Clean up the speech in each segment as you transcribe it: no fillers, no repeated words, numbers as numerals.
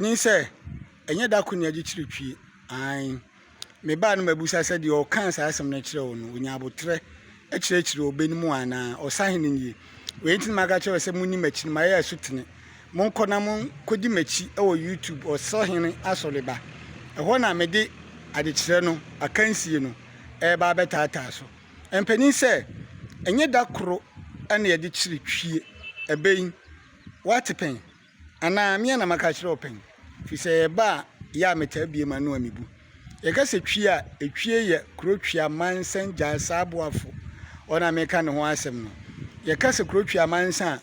Ne sɛ, ɛnyɛ da ko na yɛgye kyere twie. Aane. Mebaa no mabisa sɛ deɛ ɔkaa saa asɛm no kyerɛɛ wo no, ɔnya aboterɛ kyerɛkyerɛ ɔbɛ no mu anaa? Ɔsahene nie. Wei nti na maka kyerɛ wo sɛ monni m'akyi no, mayɛ asutene. Monkɔ na monkɔdi m'akyi wɔ YouTube, Ɔsahene Asɔreba. Ɛhɔ na mede adekyerɛ no, akansie no, ɛreba abɛtaataa so. Mpanin sɛ, ɛnyɛ da koro na yɛde kyere twie. Ɛbɛ yi, woate pɛn? Anaa me ara na maka akyerɛ wo pɛn? Ɛfiri sɛ ɛba a, yɛ a metaa bue m'ano a mebu. Yɛka sɛ twie a, etwie yɛ kuro twia mansa gyaasa aboafo. Ɔno a meka ne ho asɛm no. Yɛka sɛ kuro twia mansa a,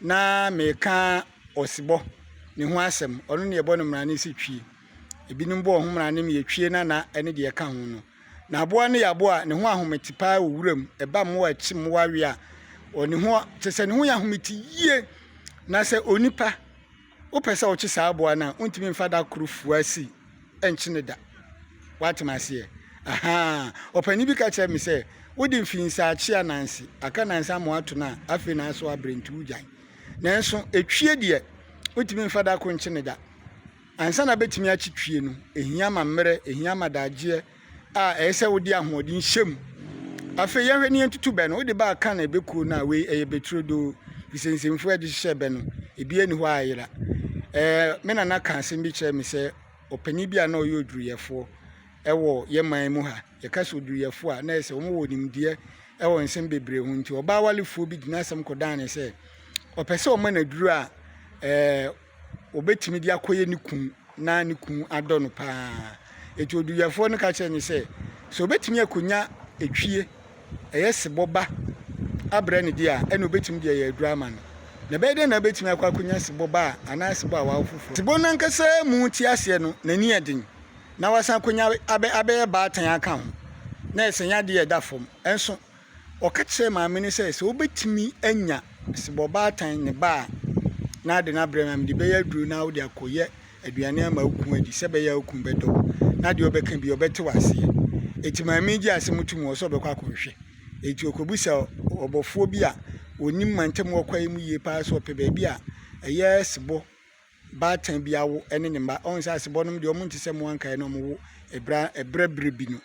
na meka ɔsebɔ ne ho asɛm. Ɔno ne yɛbɔ no mmara ne sɛ twie. Ebinom bɔ wɔn ho mmara ne yɛ twie nana ne deɛ ɛka ho no. Na aboa no yɛ aboa a ne ho ahomete paa wɔ wuram. Ɛba mmoa a ɛkye mmoa we a, ɔne ho kyerɛ sɛ ne ho yɛ ahomete yie. Na sɛ onipa, wopɛ sɛ wokye saa aboa no a, wontumi mfa da koro fua si nkye no da. Woate me aseɛ? Ahaa. Ɔpanin bi ka kyerɛɛ me sɛ, wode mfinsaakye ananse, aka nansa ama woato no a, afei na aso abrɛ nti wogyae. Nanso etwie deɛ, wontumi mfa da koro nkye no da. Ansa na bɛtumi akye twie no, ɛhia ma mmerɛ, ɛhia ma daagyeɛ a ɛyɛ sɛ wode ahoɔden hyɛ mu. Afei yɛhwɛ ne yɛntutu bɛ no, wode ba aka na ɛbɛkuo no a, wei ɛyɛ bɛturodoo, firi sɛ nsɛmfua a yɛde hyehyɛ bɛ no, ebi ani hɔ a ayera. Ɛɛ, me nana ka asɛm bi kyerɛɛ me sɛ, ɔpanin bi a na ɔyɛ oduruyɛfoɔ wɔ yɛn man mu ha, yɛka sɛ oduruyɛfoɔ a, na ɛyɛ sɛ wɔwɔ nimdeɛ wɔ nsɛm bebree ho nti, ɔbaa warefoɔ bi de n'asɛm kɔdaa no sɛ, ɔpɛ sɛ ɔma no aduro a ɛɛ, obetumi de akɔyɛ ne kunu na ne kunu adɔ no paa. Enti oduyɛfoɔ no ka kyerɛɛ no sɛ, sɛ obetumi akonya etwie, ɛyɛ sebɔ ba abrɛ no deɛ a, ɛna obetumi de ayɛ aduru ama no. Na ɛbɛyɛ dɛn na obetumi akɔ akonya sebɔ ba a anaa sebɔ a wawo foforɔ? Sebɔ no ankasa mu te aseɛ no, n'ani yɛ den, na wasan akonya abɛ abɛyɛ baatan aka ho, na ɛsɛ nyɛ adeɛ a ɛda fam. Ɛnso Ɔka kyerɛɛ maame no sɛ, sɛ wobɛtumi anya sebɔbaatan ne ba a, na ade no abrɛ me a, mede bɛyɛ aduro na wode akɔyɛ aduane ama wo kunu adi sɛ ɛbɛyɛ a wo kunu bɛdɔ wo, na deɛ ɔbɛka bi ɔbɛte wo aseɛ. Enti maame yi gyee asɛm tom, ɔsɛ ɔbɛkɔ akɔhwehwɛ. Enti ɔkɔbisa ɔbɔfoɔ bi a ɔnim mantam hɔ kwaeɛ mu yie paa sɛ ɔpɛ baabi a ɛyɛ sebɔ baatan bi awo ne ne mma. Ɔhu sɛ asebɔ nom deɛ wɔn nte sɛ mmoa nkaeɛ na wɔn wo ɛberɛ ɛberɛ berɛ bi no.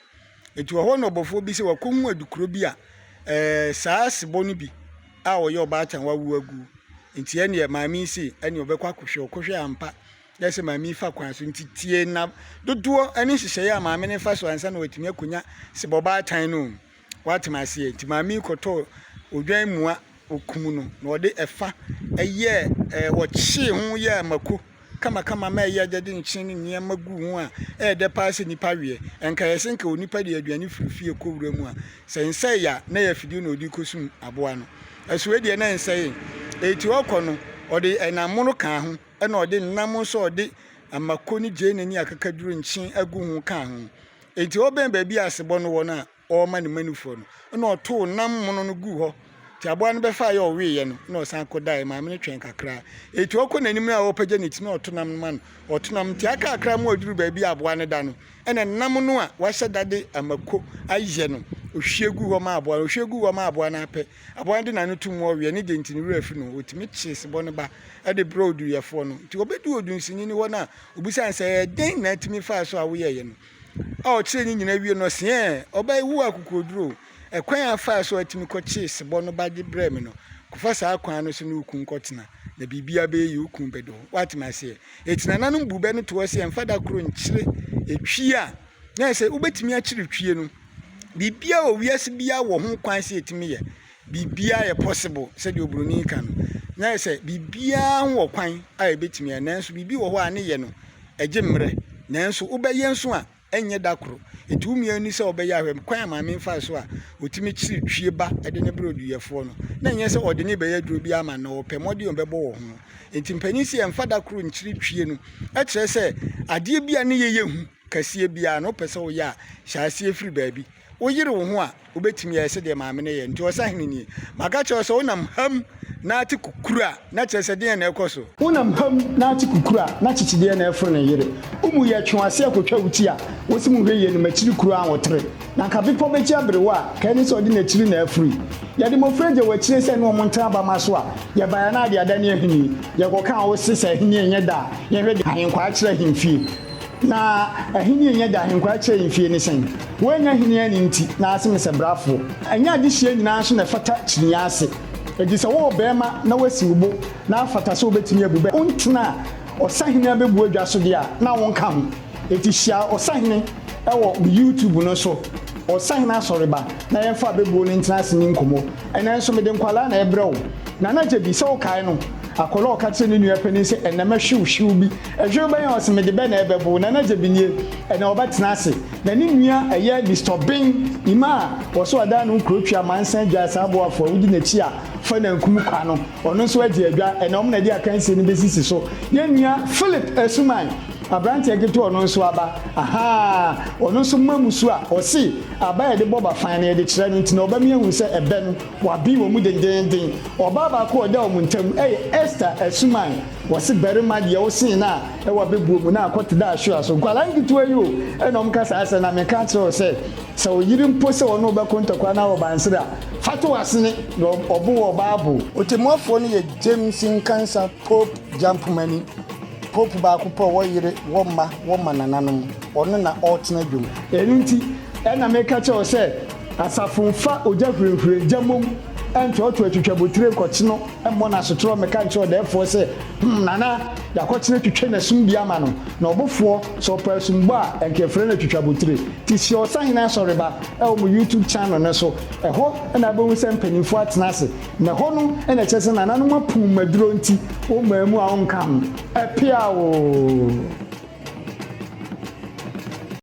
Eti wɔ hɔ na ɔbɔfoɔ bi sɛ wakɔhu adukuro bi a ɛɛ saa asebɔ no bi a ɔyɛ ɔbaatan wawo agu. Nti ɛneɛ maame yi se ɛneɛ ɔbɛkɔ akɔhwɛ. Ɔkɔhwɛ ampa na ɛsɛ maame yi fa kwan so. Nti tie na dodoɔ ne nhyehyɛeɛ a maame no fa so ansa na watumi akɔnya sebɔ baatan no. Woate me aseɛ? Nti maame yi kɔtɔɔ odwan mua, ɔkum no, na ɔde ɛfa yɛɛ ɛɛ ɔkyee ho yɛɛ mako kamakama ma ɛyɛ dɛ de nkyene ne nneɛma guu ho a ɛyɛ dɛ paa sɛ nnipa weɛ. Ɛnka yɛ sɛ nka onipa de aduane firi fie kɔ wura mu a, sɛ nsɛe a, na ɛyɛ afidie na ɔde rekɔsum aboa no. Ɛso wei deɛ na ɛnsɛee. Enti ɔrekɔ no, ɔde ɛnam mono kaa ho, ɛna ɔde nam nso a ɔde mako ne gyeene ne akakaduro nkyen agu ho kaa ho. Enti ɔbɛn baabi a asebɔ no wɔ no a ɔrema ne manufoɔ no, ɛna ɔtoo nam mono no guu hɔ. Nti aboa no bɛfaeɛ a ɔweeɛ no, ɛna ɔsan kɔdaeɛ. Maame no twɛn kakra. Enti ɔkɔ n'anim no a ɔrepagya ne ti na ɔto nam no ma no. Ɔto nam nti aka kakra ma ɔduru baabi a aboa no da no, ɛna nam no a wahyɛ da de amako ayɛ no, ɔhwie guu hɔ maa aboa no. Ɔhwie guu hɔ maa aboa no ara pɛ, aboa no de n'ano to mu ɔweɛ. Ne deɛ nti ne werɛ afi no, ɔtumi kyee sebɔ no ba de brɛɛ oduruyɛfoɔ no. Nti ɔbɛduu odunsini no hɔ no a, ɔbisaa no sɛ, Ɛyɛ dɛn na atumi faa so a woyɛeɛ no? A ɔkyerɛɛ ne nyinaa wie no, ɔse, Ɛɛ, ɔbaa yi, wowɔ akokoɔduro o. Ɛkwan a afaa so a atumi kɔkyee sebɔ no ba de brɛɛ me no, kɔfa saa kwan no so ne wo kunu nkɔtena, na biribiara bɛyɛ yie, wo kunu bɛdɔ wo. Woate me aseɛ? Enti nananom buu bɛ no to hɔ sɛ yɛmfa da koro nkyere etwie a, na ɛyɛ sɛ wobɛtumi akyere twie no. Biribiara wɔ wiase biara wɔ ho kwan sɛ yɛtumi yɛ. Biribiara yɛ possible sɛdeɛ oburoni ka no. Na ayɛ sɛ biribiara ho wɔ kwan a ɛbɛtumi ayɛ nanso biribi wɔ hɔ a ne yɛ no ɛgye mmerɛ nanso wobɛyɛ nso a ɛnyɛ da koro. Nti wo mmienu sɛ wobɛyɛ ahwɛ kwan a maame faa so a ɔtumi kyere twie ba de ne brɛ oduyɛfoɔ no na ɛnyɛ sɛ ɔde ne bɛyɛ aduro bi ama no ɔpɛ mmɔden ɔbɛbɔ wɔ ho. Nti mpanin sɛ yɛmfa da koro nkyere twie no ɛkyerɛ sɛ adeɛ bi a ne yɛ yɛ hu kɛseɛ biara no wopɛ sɛ woyɛ a hyɛ aseɛ firi baabi. Woyere wo ho a, wobɛtumi ayɛ sɛdeɛ maame no yɛ. Nti ɔsahene nie, maka kyerɛ wo sɛ wonam ham Na ate kukuru a, na kyerɛ sɛ deɛn na ɛrekɔ so? Wonam ham na ate kukuru a, na kyekyedeɛ na ɛreforo ne yere. Wo mu yɛ twe w'ase akɔtwa wo ti a, wose monhwɛ yie no, m'akyiri kuro anwotere. Na anka bepɔ bɛkyi aberewa a, ka ɛne sɛ ɔde n'akyiri na afiri. Yɛde mmɔfra gya wɔ akyire sɛ ne wɔn ntena abama so a, yɛbaeɛ a na ade adane ahinii. Yɛkɔka a wose sɛ ahinie nyɛ da a, yɛnhwɛ deɛ ahenkwaa kyerɛ ahemfie. Na ahenni nyɛ de ahenkwaa kyerɛ ahemfie ne sɛn? Woannya ahenni anni nti, na ase mesɛ brafoɔ. Ɛnyɛ adehyeɛ nyinaa nso na ɛfata kyiniiɛ ase. Enti sɛ wowɔ barima na woasi wo bo na afata sɛ wobɛtumi abu bɛ, wontena ɔsahene abɛbu adwa so deɛ a, na wonka ho. Enti hyia ɔsahene wɔ me YouTube no so, Ɔsahene Asɔreba, na yɛmfa abɛbuo no ntena ase nni nkɔmmɔ. Ɛnnɛ nso mede nkwadaa na ɛrebrɛ wo. Nana Gyebi, sɛ wokae no, akwadaa a ɔka kyerɛɛ ne nua panin sɛ, Ɛnnɛ mɛhwe wo hwew bi. Ɛhwew bɛn a ɔse mede bɛ na ɛbɛbo wo. Nana Gyebi nie, ɛnnɛ ɔbɛtena ase. Na ne nua ɛyɛ Mister Obeng, Ima a ɔso adan ne ho kuro twi amansan dwa saa aboafo a wodi n'akyi a fa nankum kwa no, ɔno nso agye adwa. Ɛnnɛ wɔn na ɛde akansie no bɛsisi so. Yɛn nua Philip Asuman, Aberanteɛ ketewa ɔno nso aba ahaa ɔno nso ma mu so a ɔse aba a yɛde bɔ bafan no yɛde kyerɛ no nti na ɔba mi ahu sɛ ɛbɛ no waben wɔ mu dendeenden. Ɔbaa baako a ɔda wɔn ntam yɛ Esther Asuman wɔse barima deɛ wosen no a ɛwɔ abɛbuo mu na akɔ te dɛ ahwewa so. Nkwadaa nketewa yi o ɛna wɔn ka saa asɛm na meka akyerɛ wo sɛ sɛ wo yere mpo sɛ ɔne wo bɛko ntɔkwa na ɔbansere a fa to w'asene na ɔbo wɔ ɔbaa bo. Otemmuafoɔ no yɛ James Nkansah Pope Gyampomani. Pope baako pɛ ɔwɔ yere, wɔ mma, wɔ mmanananom. Ɔno na ɔretena dwom. Ɛno nti na meka kyerɛ wo sɛ, asafo mfa ogya hwirenhwiren gya mmom ntoatoa twitwabotire nkɔkye no mmɔ no asotorɔ mmɛka nkyerɛ ɔdɛɛfoɔ sɛ, Hum, Nana, yɛakɔkyene atwitwa n'asum bi ama no, na ɔbofoɔ, sɛ ɔpɛ asumbɔ a, ɛnka yɛfrɛ no atwitwabotire. Nti hyia Ɔsahene Asɔreba wɔ mo YouTube channel no so. Ɛhɔ na wobɛhu sɛ mpanimfoɔ atena ase. Na ɛhɔ no na ɛkyerɛ sɛ nananom apuu maduro nti wo mmaa mu a wonka ho. Ɛpeaw oo.